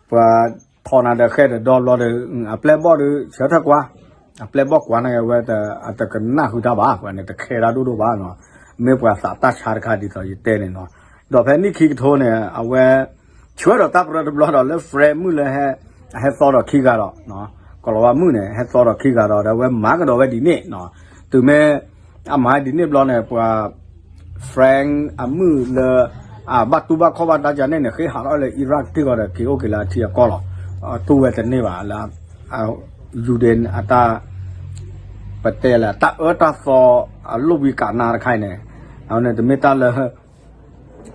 ပှၤထီၣ်နၤဒီးဃဲဒီးဒီဘျီဒီး အပျဲၢ်ဘီၣ်ဒီးဆၢထၢၣ်ကွၢ်, အပျဲၢ်ဘီၣ်ကွၢ်န့ၣ် အဝဲအတကနၣ်ဃုာ်တၢ်ဘၣ်, ပှၤန့ၣ်တခဲဒၣ်ဒိၣ်ဒိၣ်ဘၣ်နီၤ, မ့ၢ်ပှၤသးတၢ်ဆါတခါဒ်သိးယတဲန့ၣ်နီၤ, ဒီးဖဲနံၣ်ခံကထိန့ၣ် အဝဲ ဆှၢဒီးတၢ်ပရၢတဘျီဒီးလၢ France မုၣ်လၢ အဟဲသီဒီးခံဂၤဒီး ကီၤလၤဝါမုၣ်န့ၣ် ဟဲသီဒီးခံဂၤဒီး ဒီးအဝဲမၤကဒီးဝဲဒ်န့ၣ်နီၤ, တုၤမ့ၢ် အမၤဒ်န့ၣ်ဘျီန့ၣ် ပှၤ France အမုၣ်လၢ အဘၣ်တူၢ်ဘၣ်ခီၣ်ဘၣ်တၢ်ကန့ၣ်န့ၣ် ဃ့ဟးထီၣ်လၢ Iraq တ့ၢ်ဃီဒီး က့ၤအိၣ်က့ၤလၢအထံအကီၢ်လီၤ, တူၢ်ဝဲတန့ၢ်ဘၣ်လၢ ယူဒဲအတၢ် ပတဲလၢတၢ်အၢတၢ်သီအလိၣ်ဝံၤကးနါတခါအံၤန့ၣ်, အဝဲန့ၣ်တမ့ၢ်တၢ်လၢ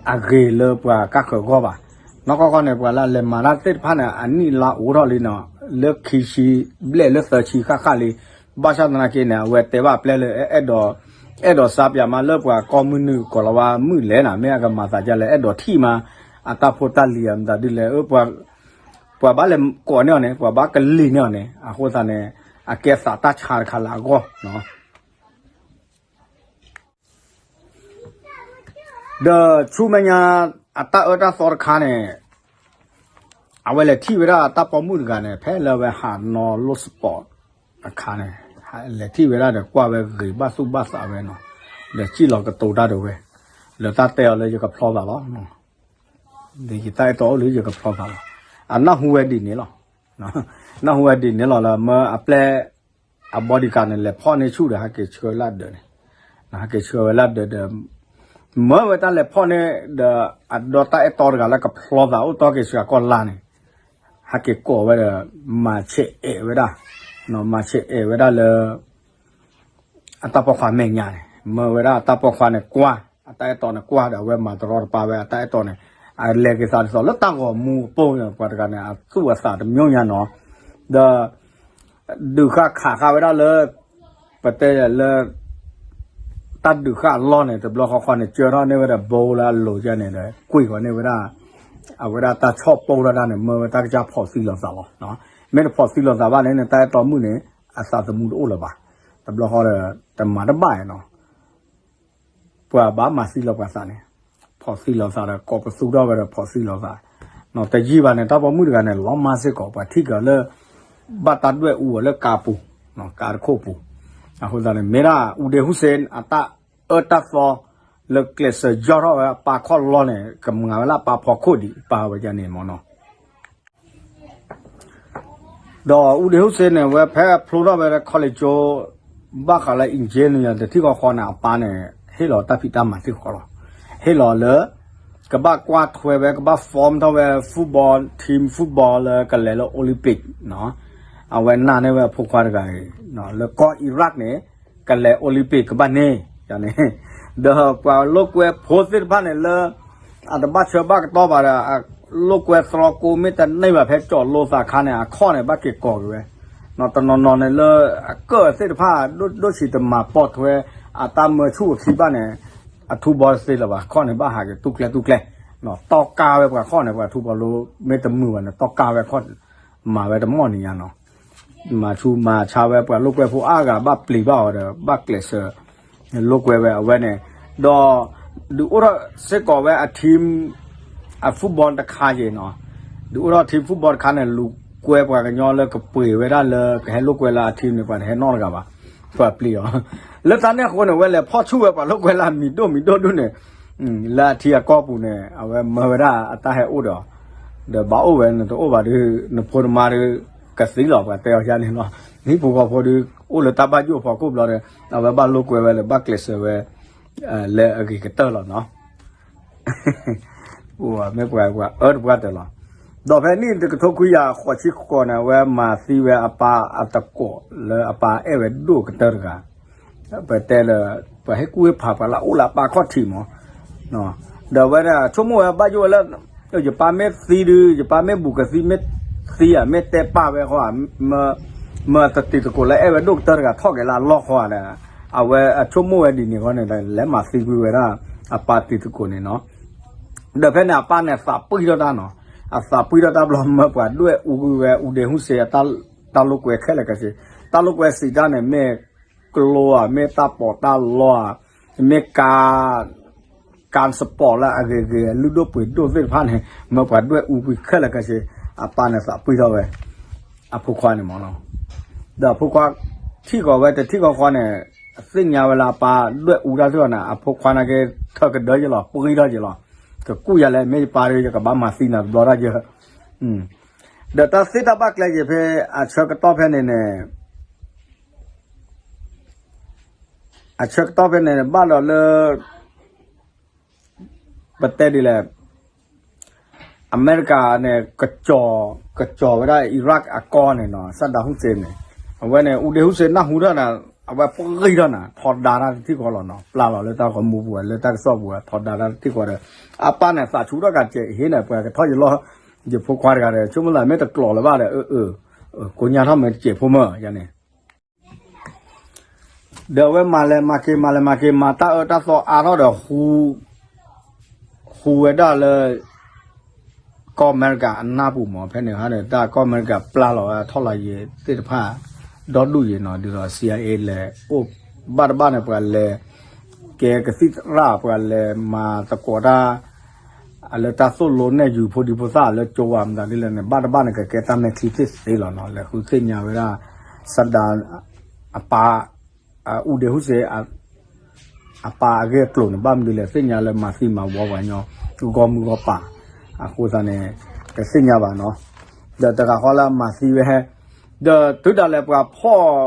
အဂ့ၤလၢပှၤကါဃၢၤဂီၢ်ဘၣ်. နီၢ်ကီၢ်ကီၢ်န့ၣ် ပှၤလၢအလဲၤမၤတၢ်သ့ၣ်တဖၣ်န့ၣ် အနံၣ်လါအိၣ်ထီၣ်လံနီၤ, လၢခံဆံဘျဲၣ်လၢသၢဆံဃၣ်ဃၣ်လံ. ဘၣ်ဆၣ်သနာ်က့န့ၣ် အဝဲတဲဘၣ်အပျဲၢ်လၢ အဲၣ်ဒိး အဲၣ်ဒိးစါပၠးမးလၢပှၤကီၢ်မုၢ်နုာ် ကီၤလၤဝါမုၣ်လဲၣ်နီၤ, မ့ၢ်အကမၤသးဒ်လဲၣ် အဲၣ်ဒိးထံၣ်မး အတၢ်ဖိတၢ်လံၤအမတၤဒ်လဲၣ်, ပှၤဘၣ်လဲၤကိးန့ၢ်အီၤန့ၣ် ပှၤဘၣ်ကလံၤန့ၢ်အီၤန့ၣ် အဃိသတးန့ၣ် အကဲသးတၢ်ဆါတခါလၢအဂီၢ်နီၤ. ဒီးဆူမဲာ်ညါ အတၢ်အၢတၢ်သီတခါန့ၣ် အဝဲလဲၤထံၣ်ဝဲဒၣ်တၢ်ပိာ်မုၣ်တဂၤန့ၣ် ဖဲလၢအဝဲဟးနီၢ်လိၣ်စပီးအခါန့ၣ်, လဲၤထံၣ်ဝဲဒၣ်ဒီးကွၢ်ဝဲဂ့ၤဘၣ်သူၣ်ဘၣ်သးဝဲနီၤ, ဒီးစံၣ်လီၤကတိၤတၢ်ဒီးဝဲ, လၢတၢ်တဲအီၤလၢယကဖျီသးလီၤ, ဒီးယတၢ်အဲၣ်တီအိၣ်လၢယကဖျီသးလီၤ, အနၢ်ဟူဝဲဒ်န့ၣ်လီၤ, နၢ်ဟူဝဲဒ်န့ၣ်လီၤလၢမၢအပျဲၢ် အ bodyguard န့ၣ် လဲၤဖီၣ်န့ၢ်ဆူၣ်ဒီး ဟဲက့ၤဆှၢလၢဒၢးန့ၣ်, ဟဲက့ၤဆှၢဝဲလၢဒၢးဒီး မၢဝဲတၢ်လဲၤဖီၣ်န့ၢ်ဒီး အဒီတၢ်အဲၣ်တီတဂၤလၢကဖျီသးအိၣ်တီက့ၤစှၤကီၢ်လါန့ၣ် ဟဲက့ၤကိးဝဲဒီး မၤဆဲးအဲၣ်ဝဲဒၣ်, မၤဆဲးအဲၣ်ဝဲဒၣ်လၢ အတၢ်ပိာ်ခွါမဲာ်ညါန့ၣ်, မၢဝဲဒၣ်အတၢ်ပိာ်ခွါန့ၣ်ကွၢ်, အတၢ်အဲၣ်တီန့ၣ်ကွၢ်ဒီး အဝဲမၤတရီတပါဝဲအတၢ်အဲၣ်တီန့ၣ်, အလဲၤက့ၤသးဒ်သိးလၢတၢ်ဂီၤမူအပူၤန့ၣ် ပှၤတဂၤန့ၣ် အသူၣ်အသးတမျိုးညါနီၤ, ဒီး ဒုးဃာ်ခးဃာ်ဝဲဒၣ်လၢ ပတဲလၢ တၢ်ဒုးဃာ်အလီၢ်န့ၣ် တဘျီဃီဃီန့ၣ် ကၢထီၣ်န့ၢ်ဝဲဒၣ်ဘိလၢအလိၤကဲန့ၣ်ဒီး ကွံာ်ဃီၤန့ၢ်ဝဲဒၣ် အဝဲဒၣ်တၢ်ဆီၣ်ပိၢ်ထီၣ်တၢ်န့ၣ် မၢဝဲတၢ်ကစၢ်ဖီၣ်သံလီၤသးလီၤ. မ့ၢ်တဖီၣ်သံလီၤသးဘၣ်န့ၣ် နတၢ်အဲၣ်တီမုၣ်န့ၣ် အသးသမူတအိၣ်လၢၤဘၣ်. တဘျီဃီဒီး တမၤတဘၣ်နီၤ. ပှၤဘၣ်မၤသံလီၤပှၤသးန့ၣ်, ဖီၣ်သံလီၤသးဒီး ကိးပသူထီၣ်ဝဲဒီးဖီၣ်သံလီၤသး, တယံာ်ဘၣ်န့ၣ် တၢ်ပိာ်မုၣ်တဂၤန့ၣ် လီၤမၢ်စ့ၢ်ကီး ပှၤထံၣ်က့ၤအီၤလၢ ဘၣ်တၢ်ဒွဲၣ်အူအီၤလၢကါပူၤ, ကါတခိၣ်ပူၤ, အဃိသတးန့ၣ် မ့ၢ်ဒၣ် အူဒ့ဟူစ့ အတၢ်အၢတၢ်သီ လၢကျဲးစၢးယီၢ်ထီၣ်ဝဲအပၢ်ခီၣ်လီၢ်န့ၣ် ကမၤဝဲလၢအပၢ်ဖီခိၣ်ဒံးပၢ်ဝဲဒၣ်န့ၣ်မ့ၢ်နီၤ. ဒီးအူဒ့ဟူစ့န့ၣ် အဝဲဖဲဖျိထီၣ်ဝဲလၢ college ဘၣ်ဃးလၢ engineer တထံၣ်ဃီဃီန့ၣ် အပၢ်န့ၣ် ဟ့ၣ်လီၤတၢ်ဖံးတၢ်မၤသ့ၣ်ဃီလီၤ. ဟ့ၣ်လီၤလၢ ကဘၣ်ကွၢ်ထွဲဝဲ ကဘၣ် form ထီၣ်ဝဲ football team football လၢကလဲၤလၢ Olympic နီၤ. အဝဲနာ်န့ၢ်ဝဲအဖိခွါတဂၤအံၤ လၢကီၢ် Iraq န့ၣ် ကလဲၤ Olympic ကဘၣ်န့ၢ်န့ၣ်, ဒီးပှၤလိာ်ကွဲဖိသ့ၣ်တဖၣ်န့ၣ်လၢ အတဘၣ်ဆၢဘၣ်ကတီၢ်ဘၣ်ဒီး လိာ်ကွဲသရီကိမ့ၢ်တန့ၢ်ဘၣ်ဖဲကၠီၣ်လိသးခါန့ၣ် အခီၣ်န့ၣ် ဘၣ်က့ၤကိးက့ၤဝဲ, တနီၤနီၤန့ၣ်လၢ အကၢၣ်သ့ၣ်တဖၣ် ဒိၣ်ဆံးတမၤပိာ်ထွဲ အတၢ်မၢဆူၣ်အခံဘၣ်န့ၣ် အထူဘီတသ့လၢၤဘၣ် ခီၣ်န့ၣ် ဘၣ်ဟးက့ၤတူၢ်ကျဲတူၢ်ကျဲ, တီၢ်ကါဝဲပှၤခီၣ်န့ၣ် ပှၤထူဘီလိမ့ၢ်တမုာ်ဘၣ်န့ၣ် တီၢ်ကါဝဲခီၣ် မၤဝဲတမီၢ်နံၤညါနီၤ. မၤဆူးမၤဆါဝဲ ပှၤလိာ်ကွဲဖိအါဂၤ ဘၣ်ပျံၤဘၣ်အီၤဒီး ဘၣ်ကျဲးစၢး လိာ်ကွဲဝဲအဝဲန့ၣ်, ဒီး ဒုးအိၣ်ထီၣ်စ့ၢ်ကီးဝဲအ team အ football တခါယ့ၤနီၤ, ဒုးအိၣ်ထီၣ် team football တခါန့ၣ် လူၤကွဲပှၤကညီလၢကပှ့ၤဝဲဒၣ်လၢကဟဲလိာ်ကွဲလၢအ team န့ၣ် ပှၤတဟဲနီတဂၤဘၣ်, ပှၤပျံၤအီၤ, လၢတၢ်န့ၣ်အဃိန့ၣ် ဝဲလဲၤဖီၣ်ဆူၣ်ဝဲပှၤလိာ်ကွဲလၢအမံၤဒိၣ်မံၤဒိၣ်ဒိၣ်န့ၣ် လၢအထံအကီၢ်ပူၤန့ၣ် အဝဲမၢဝဲဒၣ်အတၢ်ဟဲအိၣ်ဒီး ဒီးဘၣ်အိၣ်ဝဲ နတအိၣ်ဘၣ်ဒီး နဖိနမါဒီး ကသံလီၤ ပှၤတဲအီၤယါန့ၣ်လီၤ. ဟံၣ်ဖိဃီဖိဒီး အိၣ်လၢတၢ်ဘၣ်ယိၣ်ဖီခိၣ်ဘျီဒီး အဝဲဘၣ်လိာ်ကွဲဝဲလၢဘၣ်ကျဲးစၢးဝဲ လၢအဂ့ၤကတၢၢ်လီၤနီၤ. အိၣ်မ့ၢ်ပှၤပှၤအၢတပှၢ်တၢၢ်လီၤ. ဒီးဖဲနံၣ်တကထိခွံကယၤဃိးဆံဃိးန့ၣ် အဝဲမၤသံဝဲအပၢ်အသကိးလၢအပၢ်အဲၣ်ဝဲဒိၣ်ကတၢၢ်တဂၤ ပတဲလၢ ပှၤဟ့ၣ်ကူၣ်ဟ့ၣ်ဖးပှၤလၢအအိၣ်လၢအပၢ်ခီၣ်ထံးမး, ဒီးအဝဲဒၣ်ဆိကမိၣ်ဝဲဘၣ်ယိၣ်ဝဲလၢ ယပၢ်မ့ၢ်သံဒုး ယပၢ်မ့ၢ်ဘူးကသံမ့ၢ်သံဧါ မ့ၢ်တဲပၢ်ဝဲဃီဧါ, မၢတတံၤသကိးလၢအဲၣ်ဝဲဒိၣ်ကတၢၢ်တဂၤထီၣ်က့ၤလၢအလီၢ်ဃီဧါဒီး အဝဲအဆိကမိၣ်ဝဲဒ်န့ၣ်ဃီန့ၣ် လဲၤမၤသံကွံာ်ဝဲဒၣ် အပၢ်တံၤသကိးန့ၣ်နီၤ. ဒီးဖဲန့ၣ်အပၢ်န့ၣ်သးပှံၢ်ထီၣ်တၢ်နီၤ, အသးပှံၢ်ထီၣ်တၢ်ဘျီမၢပှၤဒွဲၣ်အူကွံာ်ဝဲ အူဒ့ဟူစ့ တၢ်လိာ်ကွဲခဲလၢာ်ကဆ့, တၢ်လိာ်ကွဲစံးတၢ်န့ၣ် မ့ၢ်ကျိဧါ မ့ၢ်တၢ်ပီးတၢ်လီဧါ, မ့ၢ်ကါ ကါစပီးလၢအဂ့ၤဂ့ၤ လုၢ်ဒိၣ်ပှ့ၤဒိၣ်သ့ၣ်တဖၣ်န့ၣ် မၢပှၤဒွဲၣ်အူကွံာ်ခဲလၢာ်ကဆ့, အပၢ်န့ၣ်သးပှံၢ်ထီၣ်ဝဲ အဖိခွါန့ၣ်မးနီၤ. ဒီးအဖိခွါထံၣ်ဃီၤဝဲတထံၣ်ဃီဃီန့ၣ် သ့ၣ်ညါဝဲလၢအပၢ်ဒွဲၣ်အူတၢ်ထံၣ်ဃီန့ၣ် အဖိခွါန့ၣ်က့ၤထၢကဒၢယဲလီၤ ပှံၢ်ထီၣ်ယဲလီၤ, ကကူၣ်ယၤလဲၣ် မ့ၢ်ယပၢ်ဒီး ယကဘၣ်မၤသံနၤတဘျီတၢ်ယဲ, ဒီးတၢ်သ့တၢ်ဘၣ်ကျဲယဲၤဖဲ အဆၢကတီၢ်ဖဲန့ၣ်န့ၣ် အဆၢကတီၢ်ဖဲန့ၣ် ဘၣ်ဒီးလၢ ပတဲဒ်လဲၣ်, အမဲရကၤန့ၣ် ကကၠီၤဝဲဒၣ် Iraq အကီၢ်န့ၣ်နီၤ Saddam Hussein န့ၣ်, အဝဲန့ၣ် အူဒ့ဟူစ့နၢ်ဟူထီၣ်နၤ အဝဲပှံၢ်ထီၣ်နၤ ထီဒါတၢ်တထံၣ်ဃီလီၤနီၤ ပျၢ်လီၤလၢတၢ်ဂီၤမူပူၤ လၢတၢ်ကစီၣ်ပူၤ ထီဒါတၢ်တထံၣ်ဃီဒီး အပၢ်န့ၣ်သးဆူၣ်ထီၣ်ကးစဲး ဟ့ၣ်န့ၣ် ပှၤကထီၣ်ယလီၢ် ယဖိခွါတဂၤဒီး ဆိကမိၣ်သးမ့ၢ်တကျိၤလၢၤဘၣ်ဒီး ကိညါထီၣ်မ့ၢ်တစဲးဖိမၢယၤန့ၣ် ဒီးအဝဲမၤလဲၤမၤက့ၤ မၤလဲၤမၤက့ၤ မၤတၢ်အၢတၢ်သီအါထီၣ်ဒီး ဟူဝဲဒၣ်လၢ ကီၢ်အမဲရကၤအနၢ်ပူၤမး ဖဲန့ၣ်ဟါန့ၣ် တၢ်ကီၢ်အမဲရကၤပျၢ်လီၤဝဲ ထီၣ်လီၤယံၤသ့ၣ်တဖၣ် ဒီဒူၣ်ယံၤနီၤ ဒ်သိး CIA လဲၤအိၣ်ဘၣ်တဘၣ်န့ၣ် ပှၤလဲၤ ကဲကသံၣ်သရၣ် ပှၤလဲၤမၤသကိးတၢ် လၢတၢ်သိၣ်လိနဲၣ်ယုၤဖိဒံဖိသၣ်လၢကၠိဝါမတၤဒ်လဲၣ်န့ၣ် ဘၣ်တဘၣ်န့ၣ် ကကဲတၢ်မဲာ်ချံသ့သ့လီၤနီၤ လဲၤဃုသ့ၣ်ညါဝဲဒၣ် Saddam အပၢ် အူဒ့ဟူစ့ အပၢ်အဂ့ၢ်အကျိၤန့ၣ် ဘၣ်မနုၤလဲၣ် သ့ၣ်ညါလၢမၤသံမၤဝီပှၤကညီ ဂီၢ်မုၢ်ဂီၢ်ပၤ အဃိသတးန့ၣ် တသ့ၣ်ညါဘၣ်နီၤ ဒီးတဂၤဃီလၢအမၤသံဝဲ ဒီးတုၤဒၣ်လဲာ်ပှၤဖီၣ်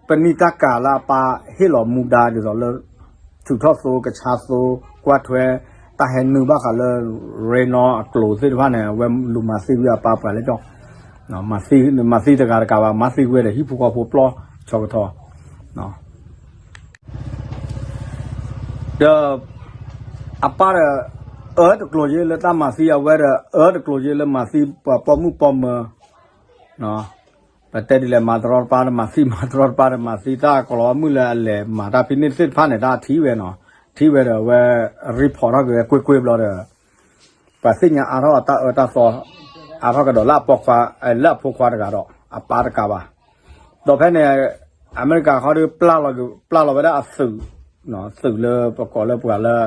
ပနံာ်တၢ်ကၤလၢအပၢ်ဟ့ၣ်လီၤမူဒါဒ်သိးလၢ ထုးထီၣ်သိကဆါသိ ကွၢ်ထွဲ တၢ်ဟဲနုာ်ဘၣ်ဃးလၢ ရ့နီအကျိၤသ့ၣ်တဖၣ်န့ၣ် အဝဲလူၤမၤသံကွံာ်အပၢ်ပှၤလၢကၠီ မၤသံတဂၤတကးဘၣ် မၤသံကွံာ်ဒီးဟံၣ်ဖိဃီဖိပျီ ဆီကထီ ဒီး အပၢ်ဒီး အၢတကျိၤယ့လၢတၢ်မၤသံ အဝဲဒီး အၢတကျိၤယ့လၢမၤသံပှၤပိာ်မုၣ်ပိာ်မၢၤ ပတဲဒ်လဲၣ် မၤတရီတပါဒီးမၤသံ မၤတရီတပါဒီးမၤသံ တၢ်ကလီၤမုၢ်လၢအလဲၤမၤတၢ်ဖံးန့ၢ်သ့ၣ်တဖၣ်န့ၣ် တၢ်ထံၣ်ဝဲနီၤ ထံၣ်ဝဲဒီးအဝဲ report ထီၣ်က့ၤဝဲကွ့ၢ်ကွ့ၢ်ဘျီဒီး ပှၤသ့ၣ်ညါအါထီၣ်အတၢ်အၢတၢ်သီ အါထီၣ်ကဒီးလၢအပိာ်ခွါ လၢအဖိခွါတဂၤဒီး အပၢ်တကးဘၣ် ဒီးဖဲန့ၣ် အမဲရကၤဃီဒီး ပျၢ်လီၤဝဲဒၣ်အသုး သုးလၢပကိးလၢပှၤလၢ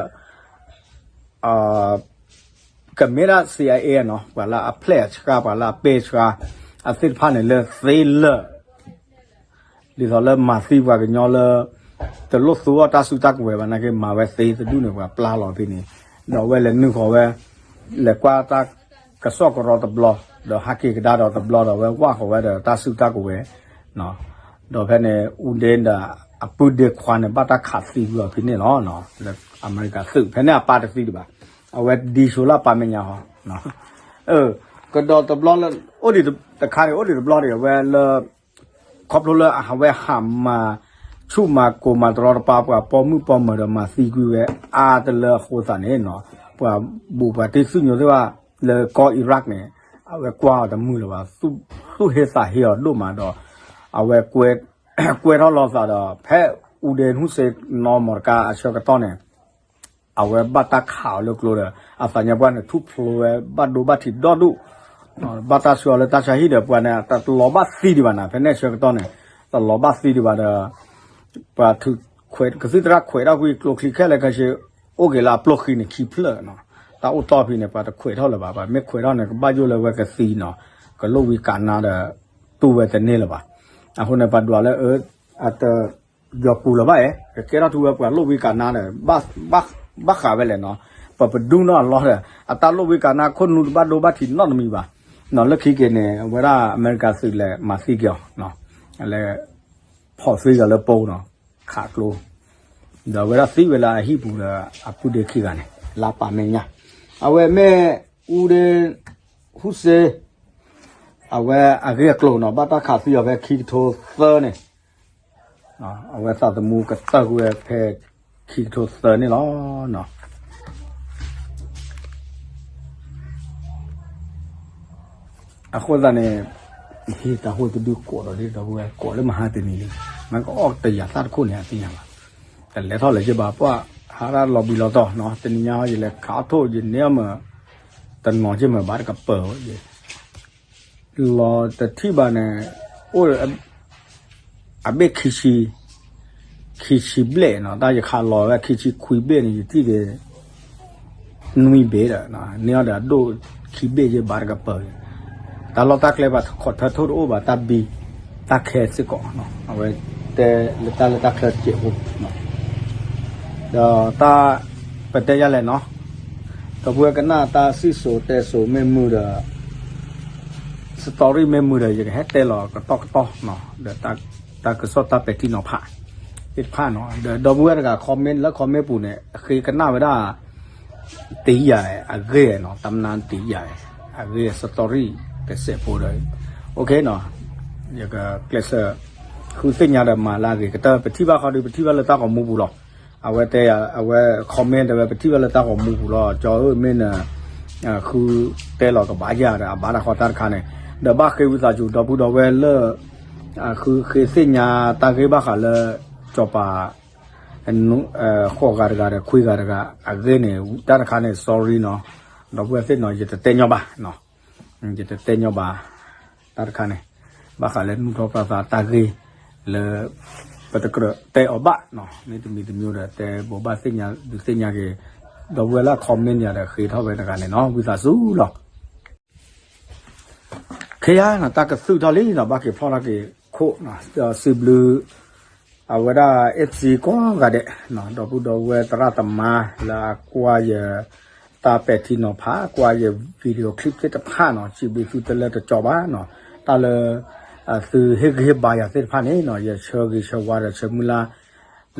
ကမ့ၢ်ဒၣ် CIA နီၤ ပှၤလၢအဖျဲၣ်အဆှါ ပှၤလၢအပဲဆှါ အသ့ၣ်တဖၣ်န့ၣ် လၢသ့လၢာ် ဒ်သိးလၢမၤသံပှၤကညီလၢ တလိၣ်သူအီၤတၢ်စုတၢ်ကဝဲၤဘၣ်နာ်က့ မၤဝဲသ့တဒူၣ်န့ၣ် ပှၤပျၢ်လီၤဖဲန့ၣ် ဒီးအဝဲလဲၤနုာ်ဃီၤဝဲ လဲၤကွၢ်တၢ်ကစီၣ်ကရီတဘျီ ဒီးဟးက့ၤကဒါဒီးတဘျီဒီး အဝဲဝၢ်ဃီၤဝဲဒီးတၢ်စုတၢ်ကဝဲၤ ဒီးဖဲန့ၣ် အူဒ့ဒီးအပုၢ်ဒ့ခွါန့ၣ် ဘၣ်တၢ်ခးသံကွံာ်အီၤဖဲန့ၣ်လီၤ. လၢအမဲရကၤသုး ဖဲန့ၣ်အပၢ်တသံဒံးဘၣ် အဝဲဒံဆိလၢအပၢ်မဲာ်ညါဟီ ကဒီးတဘျီလၢ အိၣ်ဒံးတခါန့ၣ် အိၣ်ဒံးတဘျီန့ၣ် အဝဲလၢ ခီဖျိလၢအဝဲဟးမၤ ဆူၣ်မၤကိၤမၤတရီတပါ ပှၤပိာ်မုၣ်ပိာ်မၢၤဒီးမၤသံကွံာ်ဝဲအါတလၢအဃိသတးန့ၣ်နီၤ ပှၤဘူးပှၤတံၢ်သူၣ်ညိသ့ၣ်တဖၣ် လၢကီၢ် Iraq န့ၣ် အဝဲကွၢ်အီၤတမုာ်လၢၤဘၣ် သူၣ်ဟ့သးဟ့အီၤဒိၣ်မးဒီး အဝဲ ကွဲထီၣ်လီၤသးဒီး ဖဲ အူဒ့ ဟူစ့နီၢ်မီၢ်တကါအဆၢကတီၢ်န့ၣ် အဝဲဘၣ်တၢ်ခးအီၤလၢကျိဒီး အသးညါပှၢ်န့ၣ် ထူၣ်ဖျိဝဲဘၣ်ဒိဘၣ်ထံးဒီဒူၣ် ဘၣ်တၢ်ဆှၢအီၤလၢတၢ်ဆါဟံၣ်ဒီး ပှၤန့ၣ် တလီၤဘၣ်သံဒံးဘၣ်နၤ ဖဲန့ၣ်ဆၢကတီၢ်န့ၣ် တလီၤဘၣ်သံဒံးဘၣ်ဒီး ပှၤထုးခွဲး ကသံၣ်သရၣ်ခွဲးထီၣ်ကွံာ်ကျိချံခဲလၢာ်ခဲဆ့ အိၣ်က့ၤလၢအပျိၢ်ဃံန့ၣ် ခံဖျၢၣ်နီၤ တၢ်အိၣ်တီၢ်ဖဲန့ၣ် ပှၤတခွဲးထီၣ်လၢၤဘၣ် ပှၤမ့ၢ်ခွဲးထီၣ်န့ၣ် ကဘၣ်ယိၣ်လၢဝဲကသံနီၤ ကလိၣ်ဝံကးနါဒီး တူၢ်ဝဲတန့ၢ်လၢၤဘၣ် အဃိန့ၣ် ပှၤဒွးလၢ အတ ယီၤပူၤလၢၤဘၣ်အဲၣ် ကကဲထီၣ်ထူဝဲပှၤလိၣ်ဝံကးနါဒီး ဘၣ်ဃးဝဲလဲၣ်နီၤ ပပဒူနီၢ်အလီၢ်ဒီး အတၢ်လိၣ်ဝံကးနါခိၣ်နူာ်တဘၣ်ဒိဘၣ်ထံးနီတမံၤဘၣ် နီၤလၢခံက့ၤန့ၣ် အဝဲဒၣ်အမဲရကၤသုးလဲၤမၤသံက့ၤအီၤ လဲၤ ဖီၣ်သံက့ၤလၢပိနီၤ ခးကျိ ဒီးအဝဲဒၣ်သံဝဲလၢအဟံၣ်ပူၤဒီး အပုၢ်ဒ့ခံဂၤန့ၣ် လၢအပၢ်မဲာ်ညါ အဝဲမ့ၢ် အူဒ့ ဟူစ့ အဝဲအဂ့ၢ်အကျိၤနီၤ ဘၣ်တၢ်ခးသံအီၤဖဲခံကထိသၢန့ၣ် အဝဲသးသမူကတၢၢ်ကွံာ်ဝဲဖဲခံကထိသၢန့ၣ်လီၤ. အဃိသတးန့ၣ် ဟ့ၣ်တၢ်ဟိၣ်တဒုကိးဒီးလံ ဒီပုၢ်ဝဲၢ်ကိးလၢမဟါတနံၤလံ မ့ၢ်ကအီၣ်တယာ်သၣ်တခိၣ်န့ၣ် အသ့ၣ်ညါဘၣ် တလဲၤထီၣ်လၢၤဘၣ် ပှၤဟးရၣ်လီၤဘှံးလီၤတီၤနီၤ တနံၤညါဟီယလဲၤခးအီၣ်ထိၣ် ယန့ၢ်အီၣ်မး တနီၤက့မးဘၣ်တကပၤ လီၤတထံၣ်ဘၣ်န့ၣ် အိၣ် အဘ့ၣ်ခံဆံ ခံဆံဘျဲၣ်နီၤ တၢ်ယခးလီၤဝဲခံဆံခွံဘ့ၣ်န့ၣ် ယထံၣ်က့ၤ နွံဘ့ၣ်ဒီး န့ၢ်အီၤဒီးအဒိၣ်ခံဘ့ၣ်ယဘၣ်တကပၤ တၢ်လီၢ်တၢ်ကျဲဘၣ်ခီၣ်ထၢထိၣ်တအိၣ်ဘၣ် တၢ်ဘံ တၢ်ခဲစ့ၢ်ကီး အဝဲတဲလၢတၢ်လၢတၢ်ချၢတကဲးဖိ ဒီးတၢ် ပတဲယၤလဲၣ်နီၤ ဒီပုၢ်ဝဲၢ်ကနၣ်တၢ်စံၣ်စိၤတဲစိၤမ့ၢ်မုာ်ဒီး story မ့ၢ်မုာ်ဒီး ယကဟဲတဲလီၤကတီၢ်ကတီၢ်နီၤ ဒီးတၢ်ကစီၣ်တၢ်ပဲာ်ထံနီၤဖး သ့ၣ်တဖၣ်နီၤ ဒီးဒီပုၢ်ဝဲၢ်တဂၤ comment လၢ comment ပူၤန့ၣ် အဃ့ကနၣ်ဝဲဒၣ် တံယၤ အဂ့ၢ်နီၤ တမနၤတံယၤ အဂ့ၢ် story တစဲးဖိဒီး OK နီၤ ယကကျဲးစၢး ဃုသ့ၣ်ညါဒီးမၤလၢအဂ့ၤကတၢၢ် ပထံၣ်ဘၣ်ဃီဒီး ပထံၣ်ဘၣ်လၢတၢ်ဂီၤမူပူၤလီၤ အဝဲတဲ အဝဲ comment တဲဝဲ ပထံၣ်ဘၣ်လၢတၢ်ဂီၤမူပူၤလီၤ ကၠီဧၢ မ့ၢ်န ဃုတဲလီၤကဘၣ်ယၤဒီး အဘၣ်တၢ်ဃီတၢ်တခါန့ၣ် ဒီးဘၣ်ဃ့ဝံသးစူၤ ဒီပုၢ်ဒီဝဲၢ်လၢ ဃုဃ့သ့ၣ်ညါတၢ်ဂ့ၢ်ဘၣ်ဃးလၢ ကၠီၤပၤ ဃိးဂၤတဂၤဒီး ခွံဂၤတဂၤ အဂ့ၢ်န့ၣ် တၢ်တခါန့ၣ် sorry နီၤ ဒီပုၢ်ဝဲၢ်သ့ၣ်နီၤ ယတတဲညီဘၣ် ယတတဲညီဘၣ် တၢ်တခါန့ၣ် ဘၣ်ဃးလၢနူၢ်ထီၣ်ပှၢ်သးတၢ်ဂ့ၢ်လၢ ပတကြၢးတဲအီၤဘၣ်နီၤ မ့တမံၤတမံၤဒီး တဲဘိးဘၣ်သ့ၣ်ညါ ဒုးသ့ၣ်ညါက့ၤ ဒီပုၢ်ဝဲၢ်လၢ comment ယၤဒီး ဃ့ထီၣ်ဝဲတဂၤန့ၣ်နီၤ ဝံသးစူၤလီၤ ခဲယၤနီၤ တၢ်ကသုၣ်ထီၣ်လံနီၤ ဘၣ်က့ၤဖျီၣ်ထီၣ်က့ၤခိၣ်နီၤ ဒီးစံးဘျုး အဝဲဒၣ် FC ကိးဂၤဒဲး ဒီပုၢ်ဒီဝဲၢ်သရၣ်သမါလၢအကွၢ်ယ တၢ်ပဲာ်ထံနီၤဖး ကွၢ်ယ video clip သ့ၣ်တဖၣ်နီၤ စံးဘျုးသုတလၢတကီဘၣ်နီၤ တၢ်လၢ သုဟ့ၣ်ဂံၢ်ဟ့ၣ်ဘါယၤသ့ၣ်တဖၣ်န့ၣ်နီၤ ယဆၢဂ့ၤဆၢဝါဒီးဆၢမုၢ်လၢ်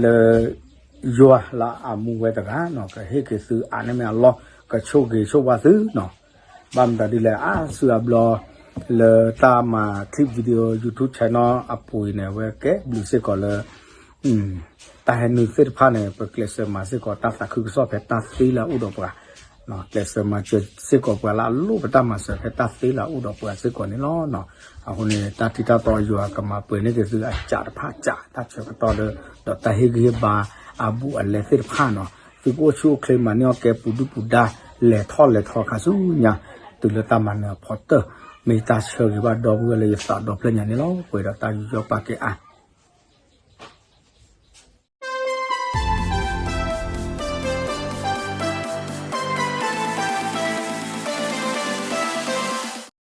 လၢ ယွၤလၢအမူဝဲတဂၤနီၤ ကဟ့ၣ်က့ၤသုအါန့ၢ်မ့ၢ်အလီၢ် ကဆိၣ်ဂ့ၤဆိၣ်ဝါသုနီၤ ဘၣ်မတၤဒ်လဲၣ် အါစုအါဘျီ လၢတၢ်မၤ clip video YouTube channel အပူၤအံၤန့ၣ် အဝဲကဲဘျုးစ့ၢ်ကီးလၢ တၢ်ဟဲနုာ်သ့ၣ်တဖၣ်န့ၣ် ပကျဲးစၢးမၤစ့ၢ်ကီးတၢ်သးခုကစီၣ်ဖဲတၢ်သ့လၢအအိၣ်ဒီးပှၤ ကျဲးစၢးမၤစၢၤစ့ၢ်ကီးပှၤလၢအလိၣ်ပတၢ်မၤစၢၤဖဲတၢ်သ့လၢအအိၣ်ဒီးပှၤစ့ၢ်ကီးန့ၣ်လီၤ. အဃိန့ၣ် တၢ်ထံတၢ်တီယွၤကမၤပှဲၤန့ၢ်က့ၤသုအစးတဖၣ်စး တၢ်ဆၢကတီၢ်ဒီး ဒီးတၢ်ဟ့ၣ်ဂံၢ်ဟ့ၣ်ဘါအဘူးအလဲသ့ၣ်တဖၣ်နီၤ သုကအိၣ်ဆူၣ်အိၣ်ချ့မၤန့ၢ်အီၣ်ကဲပူၤဒုၣ်ပူၤဒါ လဲၤထီၣ်လဲၤထီခါဆူညါ တုၤလၢတၢ်မၤနၢၤအဖီတၢၢ် မ့ၢ်တၢ်ဆၢဂ့ၤဘၣ်ဒီပုၢ်ဝဲၢ်လၢယသးဒီဖျၢၣ်ညါန့ၣ်လီၤ. ပှဲၤဒီးတၢ်ယူးယီၣ်ပာ်ကဲအါ